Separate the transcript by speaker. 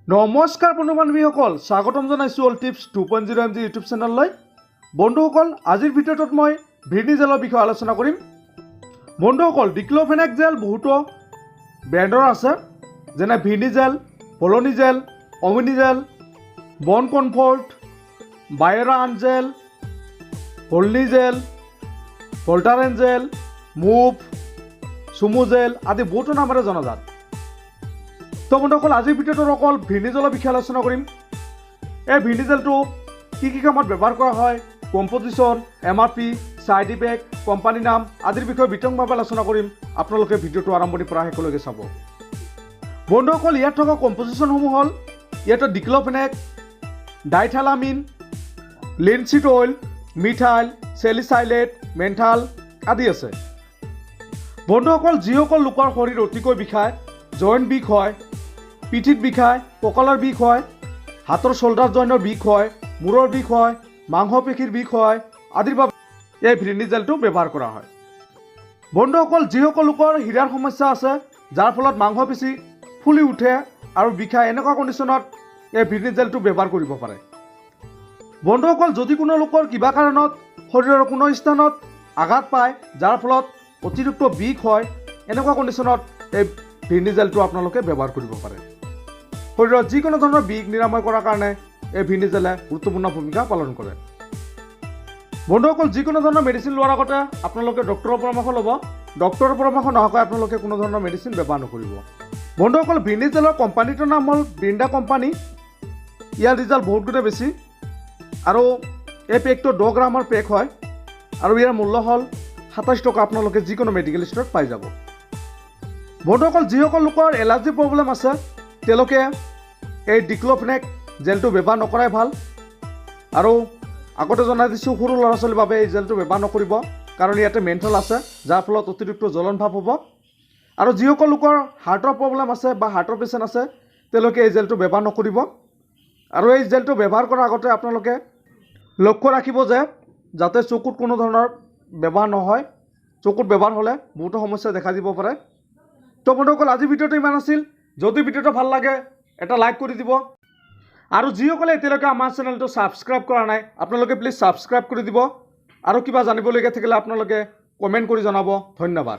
Speaker 1: নমস্কাৰ বন্ধু বান্ধৱীসকল, স্বাগতম জনাইছোঁ all tips 2.0 MG YouTube চেনেললৈ। বন্ধুসকল, আজিৰ ভিডিঅ'টোত মই ভিৰ্নি জেলৰ বিষয়ে আলোচনা কৰিম। বন্ধুসকল, ডিক্ল'ফেনেক জেল বহুতো ব্ৰেণ্ডৰ আছে, যেনে ভিৰ্নি gel, Volini gel, Omni gel, বন কমফৰ্ট, বায়ৰা আন gel, Volini gel, ভল্টাৰেন gel, move, চুমু জেল আদি বহুতো নামেৰে জনাজাত। তো বন্ধুসকল, আজিৰ ভিডিঅ'টোত অকল ভিৰ্নি জেলৰ বিষয়ে আলোচনা কৰিম। এই ভিৰ্নি জেলটো কি কি কামত ব্যৱহাৰ কৰা হয়, কম্পজিশ্যন, এমআৰপি, ছাইড ইফেক্ট, কোম্পানীৰ নাম আদিৰ বিষয়ে বিতংভাৱে আলোচনা কৰিম। আপোনালোকে ভিডিঅ'টো আৰম্ভণিৰ পৰা শেষলৈকে চাব। বন্ধুসকল, ইয়াত থকা কম্পজিশ্যনসমূহ হ'ল ইয়াতে diclofenac, diethylamine, linseed oil, methyl salicylate, menthol আদি আছে। বন্ধুসকল, যিসকল লোকৰ শৰীৰ অতিকৈ বিষায়, জইণ্ট বিষ হয়, পিঠিত বিষায়, কঁকালৰ বিষ হয়, হাতৰ শ্বল্ডাৰ জইণ্টৰ বিষ হয়, মূৰৰ বিষ হয়, মাংসপেশীৰ বিষ হয় আদিৰ বাবে এই ভিৰ্নি জেলটো ব্যৱহাৰ কৰা হয়। বন্ধুসকল, যিসকল লোকৰ হীৰাৰ সমস্যা আছে, যাৰ ফলত মাংসপেশী ফুলি উঠে আৰু বিষায়, এনেকুৱা কণ্ডিশ্যনত এই ভিৰ্নি জেলটো ব্যৱহাৰ কৰিব পাৰে। বন্ধুসকল, যদি কোনো লোকৰ কিবা কাৰণত শৰীৰৰ কোনো স্থানত আঘাত পায়, যাৰ ফলত অতিৰিক্ত বিষ হয়, এনেকুৱা কণ্ডিশ্যনত এই ভিৰ্নি জেলটো আপোনালোকে ব্যৱহাৰ কৰিব পাৰে। শৰীৰত যিকোনো ধৰণৰ বিষ নিৰাময় কৰাৰ কাৰণে এই ভিৰ্নি জেলে গুৰুত্বপূৰ্ণ ভূমিকা পালন কৰে। বন্ধুসকল, যিকোনো ধৰণৰ মেডিচিন লোৱাৰ আগতে আপোনালোকে ডক্টৰৰ পৰামৰ্শ ল'ব। ডক্টৰৰ পৰামৰ্শ নোহোৱাকৈ আপোনালোকে কোনো ধৰণৰ মেডিচিন ব্যৱহাৰ নকৰিব। বন্ধুসকল, ভিৰ্নি জেলৰ কোম্পানীটোৰ নাম হ'ল বৃন্দা কোম্পানী। ইয়াৰ ৰিজাল্ট বহুত গুণে বেছি আৰু এই পেকটো 10 গ্ৰামৰ পেক হয় আৰু ইয়াৰ মূল্য হ'ল 27 টকা। আপোনালোকে যিকোনো মেডিকেল ষ্ট'ৰত পাই যাব। বন্ধুসকল, যিসকল লোকৰ এলাৰ্জি প্ৰব্লেম আছে, তেওঁলোকে এই ডিক্ল'ফেনেক জেলটো ব্যৱহাৰ নকৰাই ভাল। আৰু আগতে জনাই দিছোঁ, সৰু ল'ৰা ছোৱালীৰ বাবে এই জেলটো ব্যৱহাৰ নকৰিব, কাৰণ ইয়াতে মেন্থল আছে, যাৰ ফলত অতিৰিক্ত জ্বলন ভাৱ হ'ব। আৰু যিসকল লোকৰ হাৰ্টৰ প্ৰব্লেম আছে বা হাৰ্টৰ পেচেণ্ট আছে, তেওঁলোকে এই জেলটো ব্যৱহাৰ নকৰিব। আৰু এই জেলটো ব্যৱহাৰ কৰাৰ আগতে আপোনালোকে লক্ষ্য ৰাখিব যে যাতে চকুত কোনো ধৰণৰ ব্যৱহাৰ নহয়। চকুত ব্যৱহাৰ হ'লে বহুতো সমস্যা দেখা দিব পাৰে। তো বন্ধুসকল, আজিৰ ভিডিঅ'টো ইমান আছিল। যদি ভিডিঅ'টো ভাল লাগে, এটা লাইক কৰি দিব। আৰু যিসকলে এতিয়ালৈকে আমাৰ চেনেলটো ছাবস্ক্ৰাইব কৰা নাই, আপোনালোকে প্লিজ ছাবস্ক্ৰাইব কৰি দিব। আৰু কিবা জানিবলগীয়া থাকিলে আপোনালোকে কমেণ্ট কৰি জনাব। ধন্যবাদ।